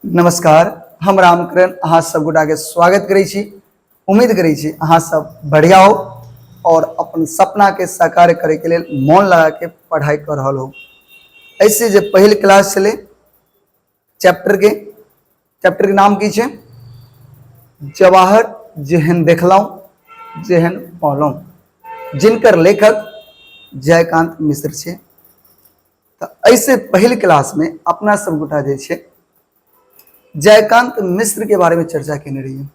नमस्कार, हम रामकरण अहाँ सब गोटा के स्वागत करै छी। उम्मीद करै छी अहाँ सब बढ़िया हो और अपन सपना के साकार करे के लेल मन लगा के पढ़ाई कर रहल हो। ऐसे जे पहिल क्लास छलै चैप्टर के, चैप्टर के नाम की छै? जवाहर जेहन देखलहुँ जेहन पौलहुँ, जिनकर लेखक जयकांत मिश्र छै। तऽ एहिसे पहिल क्लासमे अपना सब गोटा जे छै जयकांत मिश्र के बारे में चर्चा केने रहियै।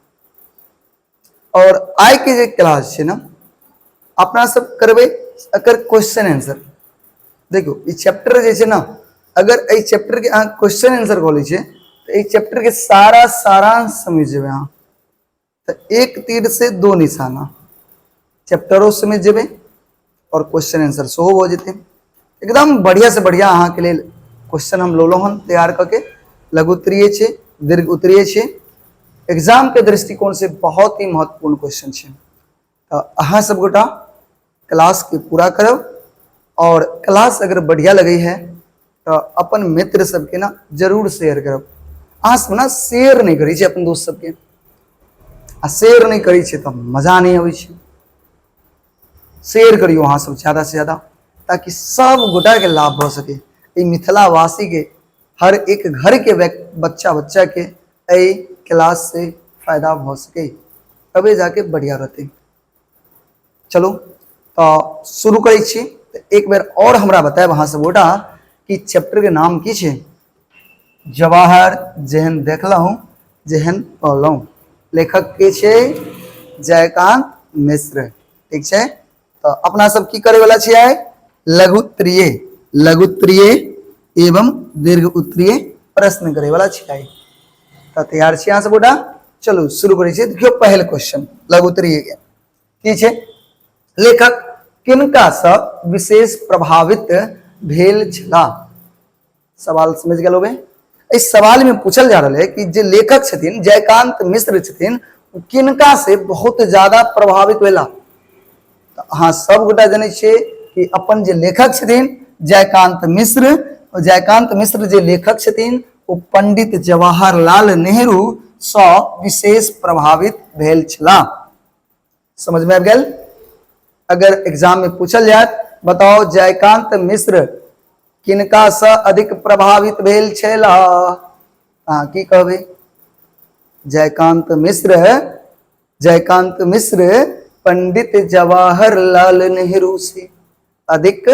और आइ के जे क्लास छै ने अपना सब करबै एकर क्वेश्चन आंसर। देखियौ ई चैप्टर जे छै ने, अगर एहि चैप्टर के अहाँ क्वेश्चन आंसर कऽ लै छियै तऽ एहि चैप्टर के सारा सारांश समझि जेबै अहाँ। तऽ एक तीर से दो निशाना, चैप्टरो समझि जेबै और क्वेश्चन आंसर सेहो भऽ जेतै। एकदम बढ़िया से बढ़िया अहाँके लेल क्वेश्चन हम लौलहुँ हन तैयार कऽ के। लघु उत्तरीय छै, दीर्घ उत्तरीय छै, एग्जाम के दृष्टिकोण से बहुत ही महत्वपूर्ण क्वेश्चन छै। तऽ अहाँ सब गोटा क्लास के पूरा करब और क्लास अगर बढ़िया लगे है तऽ अपन मित्र सबके ना जरूर शेयर करब। अहाँ सब ना शेयर नहीं करै छी अपन दोस्त सबके, आ शेयर नहीं करै छी तऽ मजा नहीं अबै छै। शेयर करियौ अहाँ सब ज्यादा से ज्यादा, ताकि सब गोटा के लाभ भऽ सके। एहि मिथिलावासी के हर एक घर के बच्चा बच्चा के एहि क्लास से फायदा भऽ सके, तबे जाके बढ़िया रहतै। चलू तऽ शुरू करै छी। तऽ एक बेर और हमरा बतायब अहाँ सब गोटा कि चैप्टर के नाम की छै? जवाहर जेहन देखलहुँ जेहन पौलहुँ। लेखक के छै? जयकांत मिश्र। ठीक छै, तऽ अपना सब की करे वाला छियै? लघुत्तरीय, लघुत्तरीय एवं दीर्घ उत्तरीय प्रश्न करे वाला छियै। तऽ तैयार छी अहाँ सब गोटा? चलू शुरू करै छियै। देखियौ पहिल क्वेश्चन लघुत्तरीय के की छै? लेखक किनकासँ विशेष प्रभावित भेल छलाह? सवाल समझ गेल होबै। एहि सवाल में पूछल जा रहल है कि जे लेखक छथिन जयकांत मिश्र छथिन, ओ किनका से बहुत ज्यादा प्रभावित भेला? तऽ अहाँ सब गोटा जनै छियै कि अपन जे लेखक छथिन जयकांत मिश्र, जयकांत मिश्र जे लेखक छथिन ओ पंडित जवाहरलाल नेहरू सँ विशेष प्रभावित भेल छलाह। समझ में आबि गेल? अगर एग्जाम में पूछल जायत, बताओ जयकांत मिश्र किनका से अधिक प्रभावित भेल छलाह, अहाँ की कहबै? जयकांत मिश्र, जयकांत मिश्र पंडित जवाहरलाल नेहरू से अधिक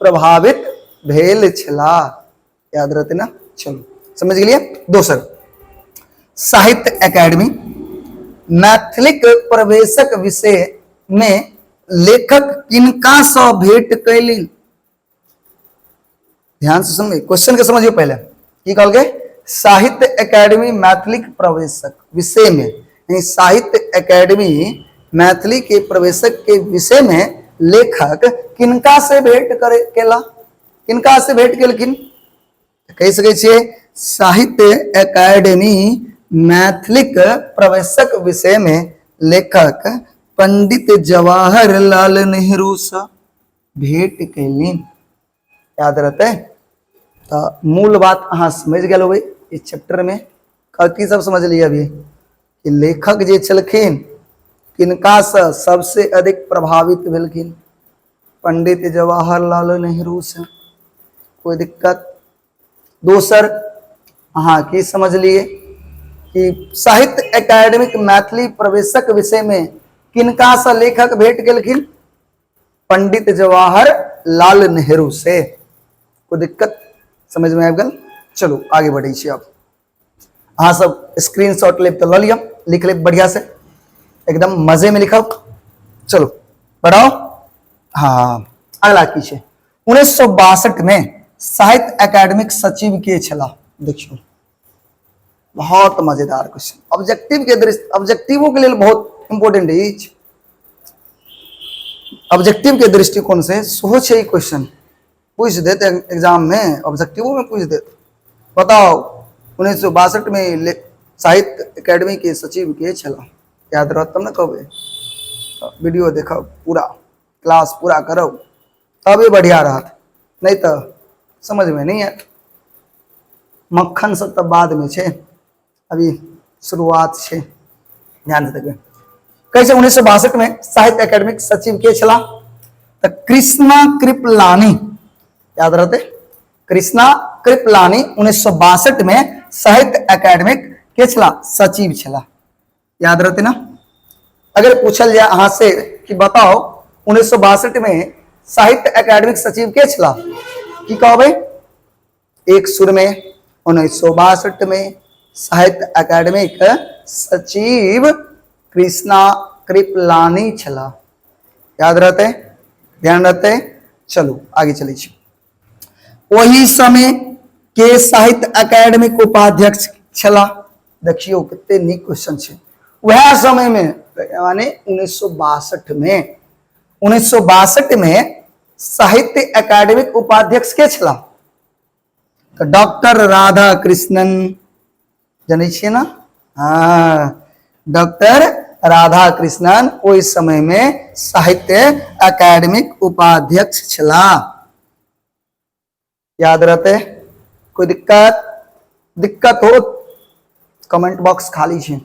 प्रभावित भेल छलाह। याद रहते ना? चलो समझ गेलिए। दोसर, साहित्य एकेडमी मैथिलीक प्रवेशक विषय में लेखक किनका से भेंट कैली? ध्यान से सुनिए, क्वेश्चन के समझियो पहले। की कहलकै? साहित्य एकेडमी मैथिलीक प्रवेशक विषय में, यानी साहित्य एकेडमी मैथिली के प्रवेशक के विषय में लेखक किनका से भेंट करे केला, किनका से भेंट केलखिन? कहि सकै छियै साहित्य एकेडमी मैथिलीक प्रवेशक विषय में लेखक पंडित जवाहरलाल नेहरू से भेंट कैलनि। याद रहते? तऽ मूल बात अहाँ समझ गेल होबै इस चैप्टर में। की सब समझलियै अभी? कि लेखक जे छलखिन किनका से सबसे अधिक प्रभावित भेलखिन? पंडित जवाहरलाल नेहरू से। कोई दिक्कत? दोसर अहाँ की समझलिए कि साहित्य एकेडमिक मैथिली प्रवेशक विषय में किनका से लेखक भेंट गेलखिन? पंडित जवाहर लाल नेहरू से। कोई दिक्कत? समझ में आबि गेल? चलू आगे बढ़ै छी। अब अहाँ सब स्क्रीनशॉट लेब तऽ लऽ लिअ, लिख लेब बढ़िया से, एकदम मजे में लिखब। चलो बढ़ाओ। हाँ, अगला की छै? 1962 में साहित्य एकेडमिक सचिव के छलाह? देखियौ बहुत मजेदार क्वेश्चन, ऑब्जेक्टिव के दृष्टि, ऑब्जेक्टिवो के लेल बहुत इंपोर्टेंट अछि। ऑब्जेक्टिव के दृष्टिकोण से सेहो छै ई क्वेश्चन, पूछ देत एग्जाम में, ऑब्जेक्टिवो में पूछ देत। बताओ 1962 में साहित्य एकेडमी के सचिव के छला? याद रहत तब ने कहबै। वीडियो देखब पूरा, क्लास पूरा करब तबे बढ़िया रहत, नहीं तो समझ में नहीं आयत। मक्खन सब तऽ बाद में छै। अभी शुरुआत छै, ध्यान से देखबै। कहै छै 1962 में साहित्य अकादमीक सचिव के छला? तऽ कृष्णा कृपलानी, याद रहते, कृष्णा कृपलानी 1962 में साहित्य अकादमीक के छला? सचिव छला, याद रहते ना। अगर पूछल जाए अहाँ से कि बताओ 1962 में साहित्य अकादमीक सचिव के छला, की कहबै? एक सुर में 1962 में साहित्य अकादमीक सचिव कृष्णा कृपलानी छला, याद रहते, ध्यान रहते। चलू आगे चलै छी। ओही समय के साहित्य अकादमीक उपाध्यक्ष छला। देखियौ कते नीक क्वेश्चन छै। वएह समय में यानी 1962 में, 1962 में साहित्य अकादमीक उपाध्यक्ष के छला? तऽ डॉक्टर राधा कृष्णन, जनै छियै ना? हाँ, डॉक्टर राधा कृष्णन ओहि समय में साहित्य अकादमीक उपाध्यक्ष छला, याद रहते। कोई दिक्कत? दिक्कत हो कमेंट बॉक्स खाली छै,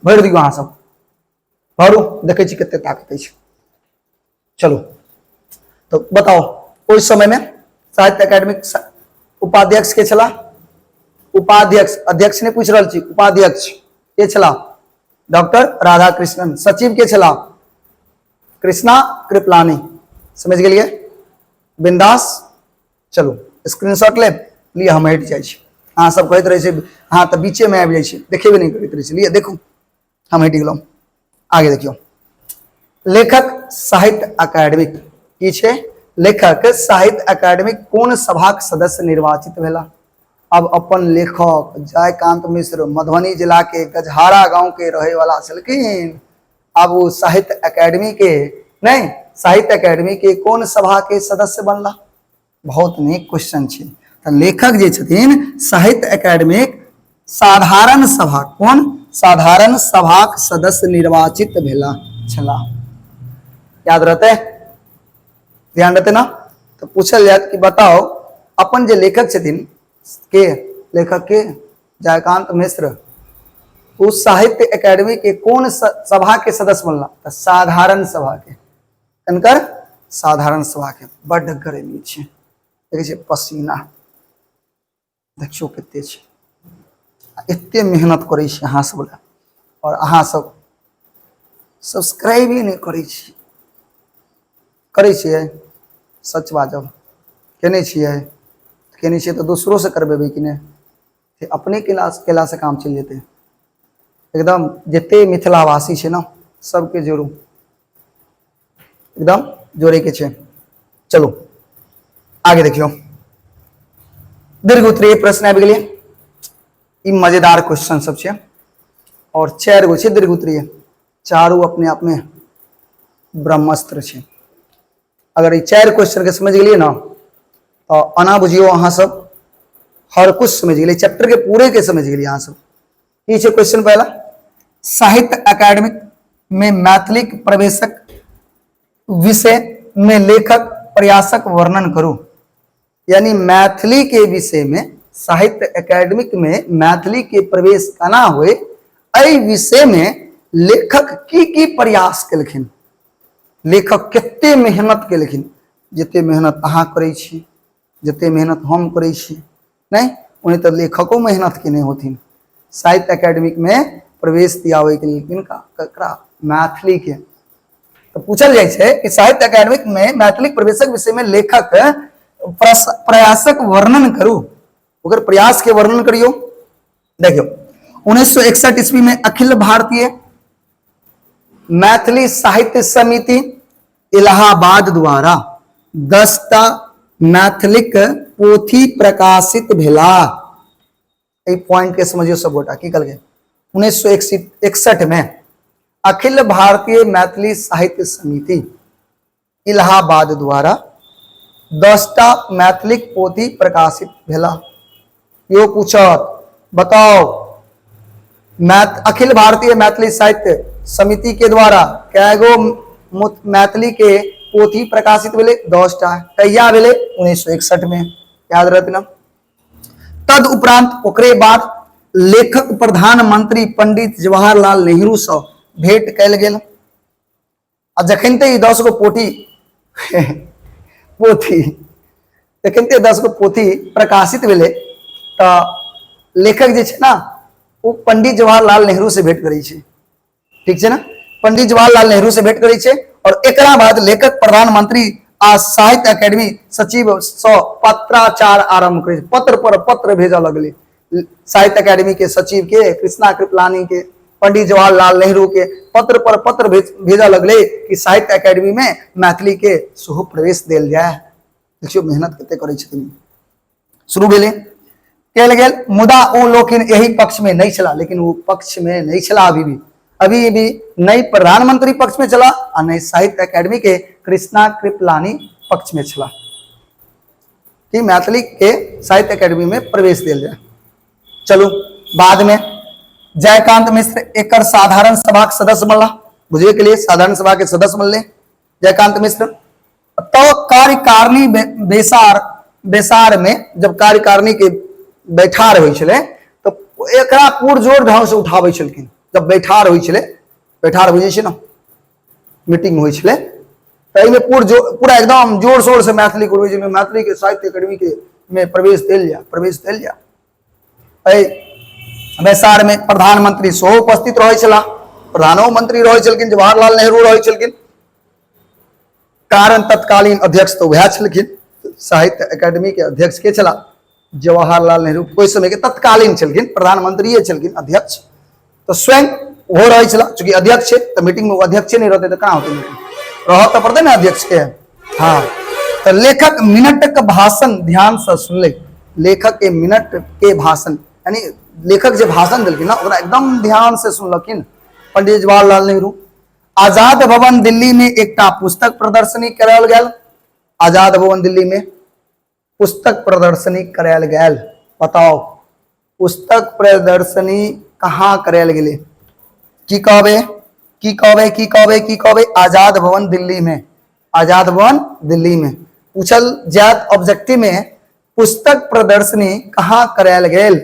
भरि दियौ, अहाँ सब भरू, देखै छी कते ताकत अछि। चलू तो बताओ ओहि समय में साहित्य अकादमीक उपाध्यक्ष के छला? उपाध्यक्ष, अध्यक्ष नहीं पूछ रहल छी, उपाध्यक्ष के छला? डॉक्टर राधा कृष्णन। सचिव के छला? कृष्णा कृपलानी। समझ गेलियै? बिंदास। चलू स्क्रीनशॉट लेब, लिअ, हम हटि जाइ छी। अहाँ सब कहैत रहै छै अहाँ तऽ बीचेमे आबि जाइ छी, देखेबे नहि करैत रहै छी। लिअ देखू, हम हटि गेलहुँ। आगे देखियौ, लेखक साहित्य अकादमिक की छै? लेखक साहित्य अकादमिक कोन सभाक सदस्य निर्वाचित भेला? अब अपन लेखक जयकांत मिश्र मधुबनी जिला के गजहारा गांव के रहे वाला छलखिन। अब वो साहित्य अकादमी के नहीं, साहित्य अकादमी के कोन सभा के सदस्य बनला? बहुत नीक क्वेश्चन छै। तऽ लेखक जे छथिन साहित्य अकादमीक साधारण सभा, कोन साधारण सभाक सदस्य निर्वाचित भेला छला? याद रहते, ध्यान रहते ना। तऽ पूछल जायत कि बताओ अपन जे लेखक छथिन के, लेखक के जयकांत मिश्र, ओ साहित्य अकादमी के कोन सभा के सदस्य बनला? तऽ साधारण सभा के। कनकर? साधारण सभा के। बड्ड गर्मी छै, देखै छियै पसीना देखियौ कते छै। एते मेहनत करै छी अहाँ सब लए और अहाँ सब सब्सक्राइबे नहि करै छी। करै छियै? सच बाजब, केने छियै? केने छियै तऽ दोसरोसँ करबेबै कि नहि? अपने केलासँ काम चलि जेतै? एकदम जते मिथिलावासी छै ने सबके जोड़ू, एकदम जोड़े के छै। चलू आगे देखियौ, दीर्घ उत्तरीय प्रश्न आबि गेलै। ई मजेदार क्वेश्चन सब छै और चारि गो छै दीर्घ उत्तरीय, चारू अपने आप में ब्रह्मास्त्र छै। अगर ई चारि क्वेश्चन के समझ गेलियै ना तो अना बुझियौ अहाँ सब हर कुछ समझ गेलियै, चैप्टर के पूरे के समझ गेलियै अहाँ सब। ई छै क्वेश्चन पहला, साहित्य अकादमिक में मैथिलीक प्रवेशक विषय में लेखक प्रयासक वर्णन करू। यानी मैथिली के विषय में साहित्य अकादमिक में मैथिली के प्रवेश केना होए, एहि विषय में लेखक की की प्रयास केलखिन, लेखक कते मेहनत केलखिन। जते मेहनत अहाँ करै छी, जते मेहनत हम करै छी नहि, ओने तऽ लेखको मेहनत केने होथिन साहित्य अकादमिक में प्रवेश दियाबै के लेल। किनका? ककरा? मैथिली के। तऽ पूछल जाइ छै कि साहित्य अकादमिक में मैथिली प्रवेशक विषय में लेखक प्रयासक वर्णन करू, ओकर प्रयास के वर्णन करियौ। देखियौ, 1961 ईस्वी में अखिल भारतीय मैथिली साहित्य समिति इलाहाबाद द्वारा 10टा मैथिलीक पोथी प्रकाशित भेला। एहि पॉइंट के समझियो सब गोटा, की कहलकै? 1961 में अखिल भारतीय मैथिली साहित्य समिति इलाहाबाद द्वारा 10टा मैथिलीक पोथी प्रकाशित भेला। यो पूछत, बताओ अखिल भारतीय मैथिली साहित्य समिति के द्वारा कैगो मैथिली के पोथी प्रकाशित भेलै? 10टा। कहिया भेलै? 1961 में। याद रहत ना। तद उपरांत ओकरे बाद लेखक प्रधानमंत्री पंडित जवाहरलाल नेहरू से भेंट कयल गेल। आ जखन ते 10 गो पोथी पोथी जखन ते 10 गो पोथी प्रकाशित भेलै तऽ लेखक जे छै ने ओ पंडित जवाहरलाल नेहरू से भेंट करै छै। ठीक छै ने, पंडित जवाहरलाल नेहरू से भेंट करै छै और एकरा बाद लेखक प्रधानमंत्री आ साहित्य अकेडमी सचिव सँ पत्राचार आरंभ करै छै। पत्र पर पत्र भेजऽ लगलै साहित्य अकेडमी के सचिव के, कृष्णा कृपलानी के, पंडित जवाहरलाल नेहरू के पत्र पर पत्र भेजऽ लगलै कि साहित्य अकेडमी में मैथिली के सेहो प्रवेश देल जाय। देखियौ मेहनत कते करै छथिन। शुरू भेलै, कयल गेल, मुदा ओ लोकिन एहि पक्ष में नहीं छला, लेकिन वो पक्ष में नहीं छला। अभी भी नहीं प्रधानमंत्री पक्ष में छला आ नहीं साहित्य अकेडमी के कृष्णा कृपलानी पक्ष में छला कि मैथिली के साहित्य अकेडमी में प्रवेश दिल जाए। चलू बाद में जयकांत मिश्र एकर साधारण सभा के सदस्य बनला, बुझे के लिए साधारण सभा के सदस्य बनले जयकांत मिश्र। तो कार्यकारिणी बैसार, बैसार में जब कार्यकारिणी के बैठार होइ छलै तो एकरा पुरजोर ढंग से उठाबै छलखिन। जब बैठार होइ छलै, बैठार बुझै छियै ने, मीटिंग होइ छलै, तऽ एहिमे पूरा एकदम जोर शोर से मैथिली के उठबै छलै, मैथिली के साहित्य अकेडमी के में प्रवेश देल जाय, प्रवेश देल जाय। एहि बैसार में प्रधानमंत्री सेहो उपस्थित रहै छलाह, प्रधानोमंत्री रहै छलखिन, जवाहरलाल नेहरू रहै छलखिन, कारण तत्कालीन अध्यक्ष तो वह छलखिन, साहित्य अकेडमी के अध्यक्ष के छला जवाहरलाल नेहरू, ओहि समय के तत्कालीन छलखिन, प्रधानमंत्री छलखिन अध्यक्ष, तो स्वयं ओहो रहै छला, चूंकि अध्यक्ष छै तऽ मीटिंग में अध्यक्ष नहीं रहते तऽ कहाँ होते मीटिंग, रह तऽ पड़तै ने अध्यक्ष के। हाँ, तो लेखक मिनट के भाषण ध्यान से सुनले, लेखक के मिनट के भाषण यानी लेखक जे भाषण देलखिन ना ओकरा एकदम ध्यान से सुनलखिन पंडित जवाहरलाल नेहरू। आजाद भवन दिल्ली में एकटा पुस्तक प्रदर्शनी करायल गेल, आजाद भवन दिल्ली में पुस्तक प्रदर्शनी करायल गेल। बताओ पुस्तक प्रदर्शनी कहाँ करायल गेलै? की कहबे, की कहबे, की कहबे, की कहबे? आजाद भवन दिल्ली में, आजाद भवन दिल्ली में पूछल जात ऑब्जेक्टिव में पुस्तक प्रदर्शनी कहाँ करायल गेल?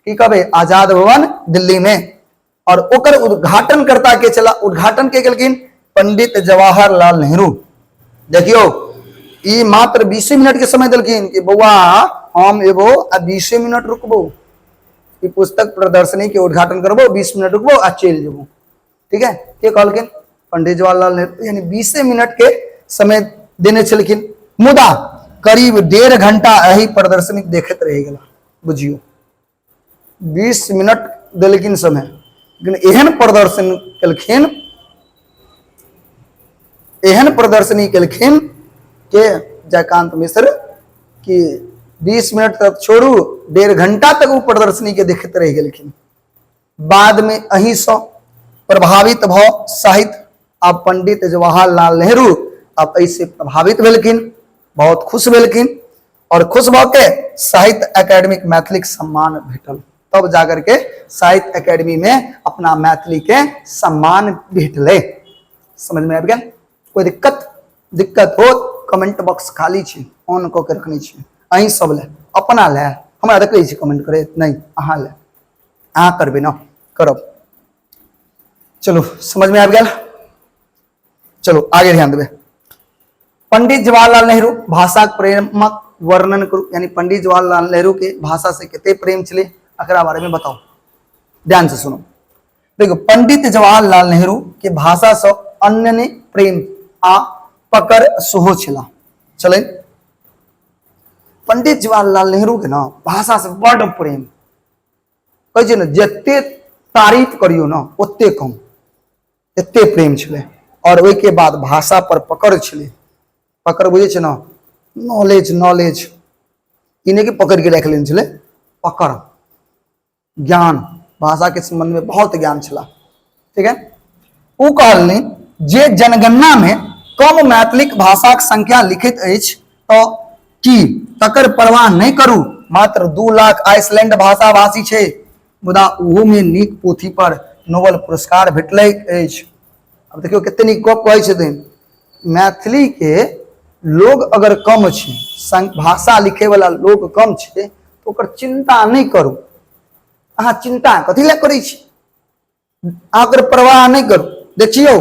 की कहबे? आजाद भवन दिल्ली में। और ओकर उद्घाटन कर्ता के चला, उद्घाटन के केलखिन पंडित जवाहरलाल नेहरू। देखियो ई मात्र 20 मिनट के समय देलखिन कि बौआ हम एबो आ 20 मिनट रुकबो, ई पुस्तक प्रदर्शनी के उद्घाटन करबो, 20 मिनट रुकबो आ चलि जेबो। ठीक है, के कहलखिन? पंडित जवाहरलाल नेहरू। यानी 20 मिनट के समय देने छलखिन, मुदा करीब 1.5 घंटा एहि प्रदर्शनी देखैत रहि गेला। बुझियो 20 मिनट देलखिन समय, लेकिन एहन प्रदर्शन केलखिन, एहन प्रदर्शनी केलखिन के जयकांत मिश्र कि 20 मिनट तक छोड़ू, 1.5 घंटा तक वो प्रदर्शनी के देखते रहि गेलखिन। बाद में अही से प्रभावित भ साहित्य आ पंडित जवाहरलाल नेहरू अब ऐसे प्रभावित भेलखिन, बहुत खुश भेलखिन और खुश भ के साहित्य अकेडमिक मैथिली सम्मान भेटल। तब जाकर के साहित्य अकेडमी में अपना मैथिली के सम्मान भेटले। समझ में आबि गेल? कोई दिक्कत? दिक्कत हो कमेंट बॉक्स खाली छी, ऑन कऽ के रखने छी अहीं सब ले, अपना ले, हमरा देखै छी कमेंट करे नहीं, अहाँ ले, अहाँ करबै ना, करब। चलो समझ में आबि गेल? चलो आगे ध्यान देबै। पंडित जवाहरलाल नेहरू भाषा प्रेमक वर्णन करू, यानी पंडित जवाहरलाल नेहरू के भाषा से कते प्रेम छलै एकरा बारे में बताओ। ध्यान से सुनो, देखो पंडित जवाहरलाल नेहरू के भाषा से अन्य प्रेम आ पकड़ सेहो छला। चले पंडित जवाहरलाल नेहरू के ना भाषा से बड़ प्रेम, कहै छै ने जते तारीफ करियो ना ओते कम, एते प्रेम छलै। और ओहिके बाद भाषा पर पकड़ छलै, पकड़ बुझै छै ना, नॉलेज, नॉलेज ई नहि कि पकड़ के राखि लेने छलै, पकड़ ज्ञान, भाषा के संबंध में बहुत ज्ञान छला। ठीक है, ओ कहलनि जे जनगणना में कम मैथिलीक भाषाक संख्या लिखित अछि तऽ की तकर परवाह नहि करू, मात्र 2 लाख आइसलैंड भाषा भाषी छै, मुदा ओहो में नीक पोथी पर नोबेल पुरस्कार भेटलै अछि। अब देखियौ कते नीक गप कहै छथिन, मैथिली के लोग अगर कम छै, भाषा लिखे वाला लोग कम छै, तो ओकर चिंता नहि करू। अहाँ चिंता कथी लए करै छी? अहाँ ओकर परवाह नहि करू। देखियौ,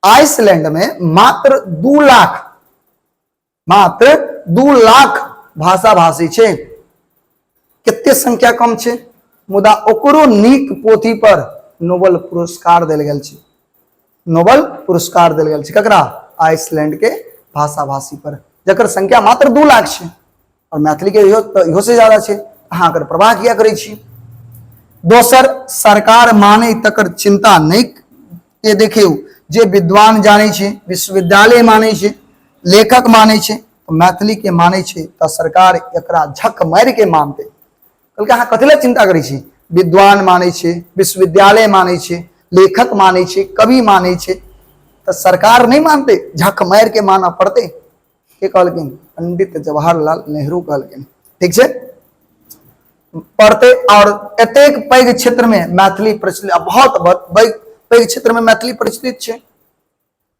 आइसलैंड में मात्र 2 लाख, मात्र 2 लाख भाषा भाषी छै, कते संख्या कम छै, मुदा ओकरो नीक पोथी पर नोबेल पुरस्कार देल गेल छै। नोबेल पुरस्कार देल गेल छै ककरा? आइसलैंड के भाषा भाषी पर, जकर संख्या मात्र 2 लाख छै, और मैथिली के इहो तऽ इहो से ज्यादा छै। अहाँ एकर प्रवाह किया करै छी? दोसर, सरकार माने तकर चिंता नहि के देखियौ, जे विद्वान जानै छै, विश्वविद्यालय मानै छै, लेखक मानै छै, मैथिली के मानै छै, तऽ सरकार एकरा झक मारि के मानतै। कहलकै अहाँ कथी लए चिंता करै छी? विद्वान मानै छै, विश्वविद्यालय मानै छै, लेखक मानै छै, कवि मानै छै, तऽ सरकार नहि मानतै, झक मारि के मानऽ पड़तै। के कहलखिन? पंडित जवाहरलाल नेहरू कहलखिन। ठीक छै, पढ़ते और एतेक पैघ क्षेत्र में मैथिली प्रचलित, बहुत पैघ पैघ क्षेत्र में मैथिली प्रचलित छै।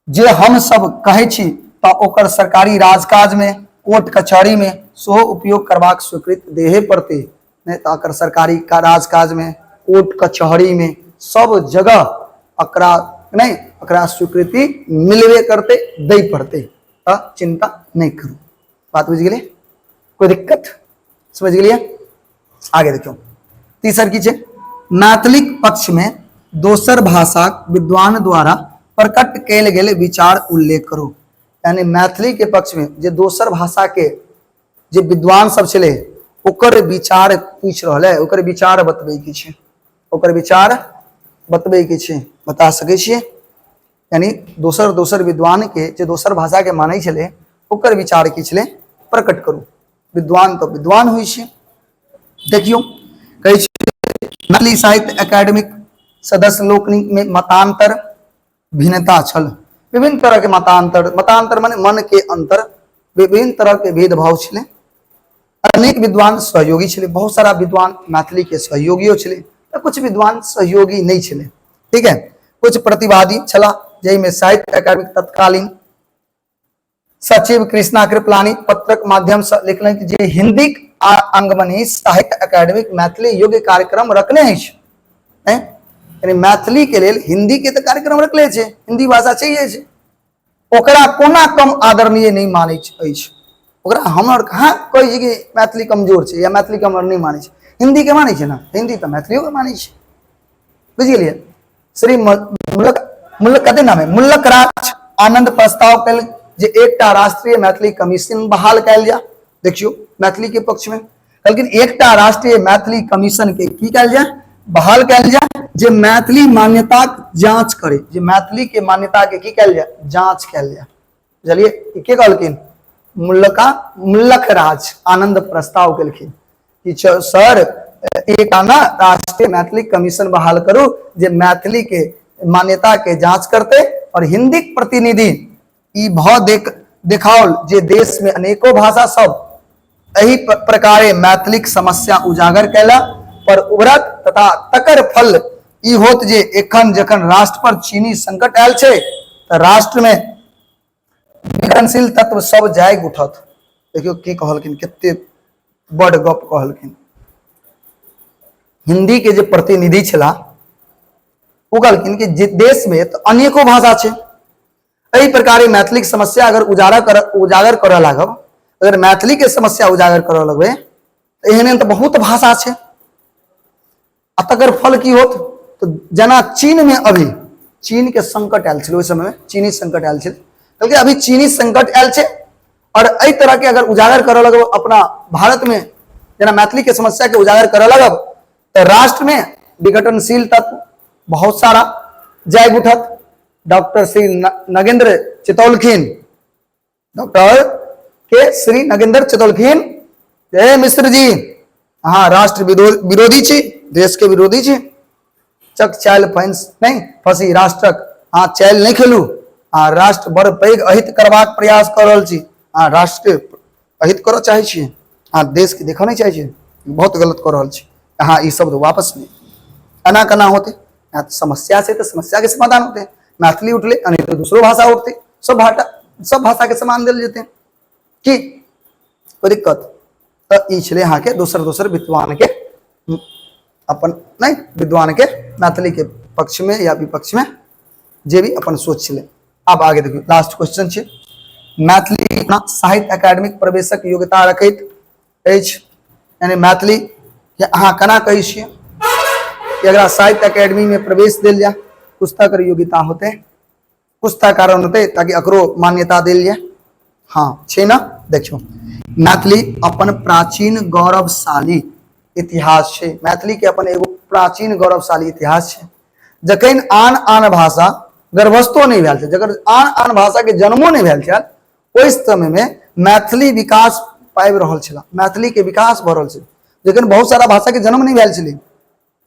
जे हम सब कहै छी तऽ ओकर सरकारी राजकाज में, कोर्ट कचहरी में सेहो उपयोग करबाक स्वीकृति देहे पड़तै, नहि तऽ अकर सरकारी राजकाज में, कोर्ट कचहरी में सब जगह एकरा नहि, एकरा स्वीकृति मिलबे करतै, दै पड़तै। तऽ चिंता नहि करू। बात बुझि गेलियै? कोई दिक्कत? समझ गेलियै? आगे देखियौ, तेसर की छै? मैथिलीक पक्ष में दोसर भाषाक विद्वान द्वारा प्रकट कयल गेल विचार उल्लेख करू। यानी मैथिली के पक्ष में जे दोसर भाषा के जे विद्वान सब छलै ओकर विचार पूछि रहल है, ओकर विचार बतबै के छै, ओकर विचार बतबै के छै। बता सकै छियै? यानी दोसर दोसर विद्वान के जे दोसर भाषा के मानै छलै ओकर विचार की छलै, प्रकट करू। विद्वान तऽ विद्वान होइ छै। देखियौ, कहै छै मैथिली साहित्य एकेडमिक सदस्य लोकनि में मतांतर भिन्नता छल। विभिन्न तरह के मतांतर, मतांतर माने मन के अंतर, विभिन्न तरह के भेदभाव छलै। अनेक विद्वान सहयोगी छलै, बहुत सारा विद्वान मैथिली के सहयोगियो छलै, तऽ कुछ विद्वान सहयोगी नहि छलै। ठीक है, कुछ प्रतिवादी छला, जाहिमे साहित्य अकादमी तत्कालीन सचिव कृष्णा कृपलानी पत्रक माध्यम से लिखलनि कि जे हिंदीक अंगमनी साहित्य अकादमिक मैथिली योग्य कार्यक्रम रखने अछि, यानी मैथिली के लेल हिंदी के तऽ कार्यक्रम रखले छै, हिंदी भाषा चाहिए छै, ओकरा कोना कम आदरणीय नहि मानै अछि। ओकरा हमर कहाँ कहै छै कि मैथिली कमजोर छै या मैथिली के हमर नहि मानै छै, हिंदी के मानै छै ने, हिंदी तऽ मैथिलियो के मानै छै। बुझि गेलियै? श्री मुल्लक, मुल्लक कते नाम है, मुल्लक राज आनंद प्रस्ताव कयल जे एकटा राष्ट्रीय मैथिली कमीशन बहाल कयल जाय। देखियौ, मैथिली के पक्ष में कहलखिन एकटा राष्ट्रीय मैथिली कमीशन के की कयल जाय, बहाल कयल जाय, जे मैथिली मान्यताक जांच करे, जे मैथिली के मान्यता के की कयल जाय, जांच कयल जाय। बुझलियै? के कहलखिन? मुल्लका मुल्लक राज आनंद प्रस्ताव केलखिन कि सर एक आना राष्ट्रीय मैथिली कमीशन बहाल करू जे मैथिली के मान्यता के जांच करते और हिंदीक प्रतिनिधि ई भ देखाओल जे देश में अनेको भाषा सब एहि प्रकारे मैथिलीक समस्या उजागर कयला पर उभरत तथा तकर फल ई होत जे एखन जखन राष्ट्र पर चीनी संकट आयल छै तऽ राष्ट्र में विघटनशील तत्व सब जागि उठत। देखियौ की कहलखिन, कते बड़ गप कहलखिन। हिंदी के जे प्रतिनिधि छला ओ कहलखिन कि जे देश में तऽ अनेको भाषा छै, एहि प्रकारे मैथिलीक समस्या अगर उजागर करऽ लागब, अगर मैथिली के समस्या उजागर करऽ लगबै तऽ एहन एहन तऽ बहुत भाषा छै, आ तकर फल की होत? तऽ जेना चीन में अभी चीन के संकट आयल छलै, ओहि समय में चीनी संकट आयल छलै, कहलकै अभी चीनी संकट आयल छै और एहि तरह के अगर उजागर करऽ लगब अपना भारत में, जेना मैथिली के समस्या के उजागर करऽ लगब तऽ राष्ट्र में विघटनशील तत्व बहुत सारा जागि उठत। डॉक्टर श्री नगेंद्र चितौलखिन, डॉक्टर के श्री नगेंद्र चितौलखिन, हे मिश्र जी अहाँ राष्ट्र विरोधी छी, देश के विरोधी छी, चक चालि फंस नहीं फंसी राष्ट्रक, अहाँ चालि नहीं खेलू, अहाँ राष्ट्र बड़ पैघ अहित करबाक प्रयास कऽ रहल छी, अहाँ राष्ट्र के अहित करऽ चाहै छी, अहाँ देश के देखऽ नहीं चाहै छी, बहुत गलत कऽ रहल छी, अहाँ ई शब्द वापस नहीं, एना केना होतै? यहाँ समस्या छै तऽ समस्या के समाधान होतै। मैथिली उठलै, नहीं तऽ दूसरो भाषा उठतै, सब भाषा के समान देल जेतै, की कोई दिक्कत? तऽ ई छलै अहाँके दोसर दोसर विद्वान के अपन नहि विद्वान के मैथिली के पक्ष में या विपक्ष में जे भी अपन सोच छलै। आब आगे देखियौ, लास्ट क्वेश्चन छै, मैथिली साहित्य अकादमिक प्रवेशक योग्यता रखैत अछि, यानी मैथिली के अहाँ केना कहै छियै कि एकरा साहित्य अकेडमी में प्रवेश देल जाय, कुछ तक योग्यता होते, कुछ तक कारण होते ताकि एकरो मान्यता देल जाय। हाँ छै ना। देखियौ, मैथिली अपन प्राचीन गौरवशाली इतिहास छै, मैथिली के अपन एगो प्राचीन गौरवशाली इतिहास छै। जखन आन आन भाषा गर्भस्थो नहि भेल छै, जकर आन आन भाषा के जन्मो नहि भेल छल, ओहि समय में मैथिली विकास पाबि रहल छल, मैथिली के विकास भऽ रहल छल। जखन बहुत सारा भाषा के जन्म नहि भेल छलै,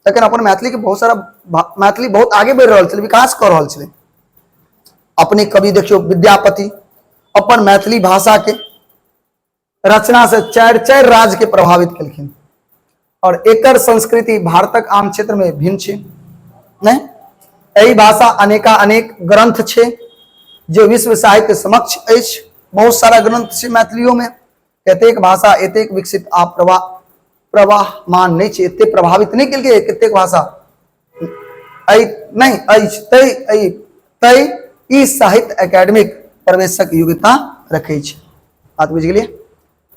तखन अपन मैथिली के बहुत सारा मैथिली बहुत आगे बढ़ि रहल छलै, विकास कऽ रहल छलै। अपने कवि देखियौ विद्यापति अपन मैथिली भाषा के रचना से चारि चारि राज्य के प्रभावित केलखिन, और एकर संस्कृति भारतक आम क्षेत्र में भिन्न छै नहीं। एहि भाषा अनेका अनेक ग्रंथ छै जे विश्व साहित्य समक्ष अछि, बहुत सारा ग्रंथ छै मैथिलियों में। कतेक भाषा एतेक विकसित आ प्रवाहमान नहीं छै, एतेक प्रभावित नहीं केलकै कतेक भाषा एहि नहीं अछि, तै एहि तै ई साहित्य एकेडमिक प्रवेशक योग्यता रखै छै। बात बुझि गेलियै?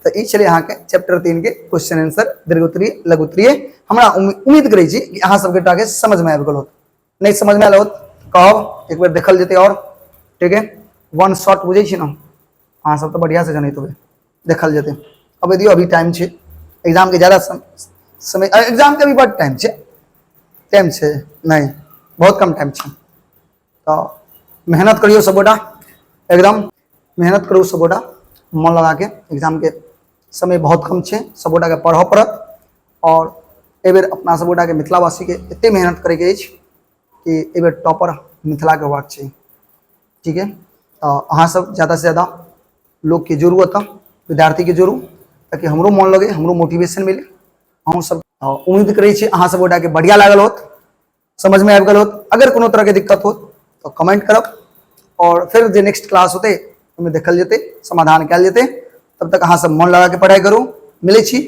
तऽ ई छलै अहाँके चैप्टर 3 के क्वेश्चन आंसर, दीर्घोत्तरीय लघुत्तरीय। हमरा उम्मीद करै छी कि अहाँ सबके टाके समझमे आबि गेल होत। नहीं समझमे आयल होत कहब, एक बेर देखल जेतै और, ठीक है। वन शॉट बुझै छी ने अहाँ सब तऽ बढ़िया से जनैत होबै, देखल जेतै। अब दियौ, अभी टाइम छै एग्जाम के, ज्यादा समय एग्जाम के अभी बड टाइम छै, टाइम छै नहीं, बहुत कम टाइम छै। तऽ मेहनत करियौ सबगोटा, एकदम मेहनत करू सबगोटा मन लगा के। एग्जाम के समय बहुत कम छै, सबगोटा के पढ़ऽ पड़त। और एहि बेर अपना सबगोटा के मिथिलावासी के एते मेहनत करैके अछि कि एहि बेर टॉपर मिथिला के होबाक चाही, ठीक है। तऽ अहाँ सब ज्यादा से ज्यादा लोग के जोड़ू, एतऽ विद्यार्थी के जोड़ू, ताकि हमरो मन लगे, हमरो मोटिवेशन मिले। अहूँ सब उम्मीद करै छी अहाँ सब गोटा के बढ़िया लागल होत, समझ में आबि गेल होत। अगर कोनो तरह के दिक्कत होत तो कमेंट करब, और फिर जे नेक्स्ट क्लास होते ओहिमे देखल जेतै, समाधान कयल जेतै। तब तक अहाँ सब मन लगा के पढ़ाई करू। मिलै छी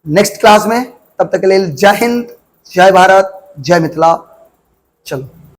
नेक्स्ट क्लास में, तब तक के लेल जय हिंद, जय भारत, जय मिथिला। चलो।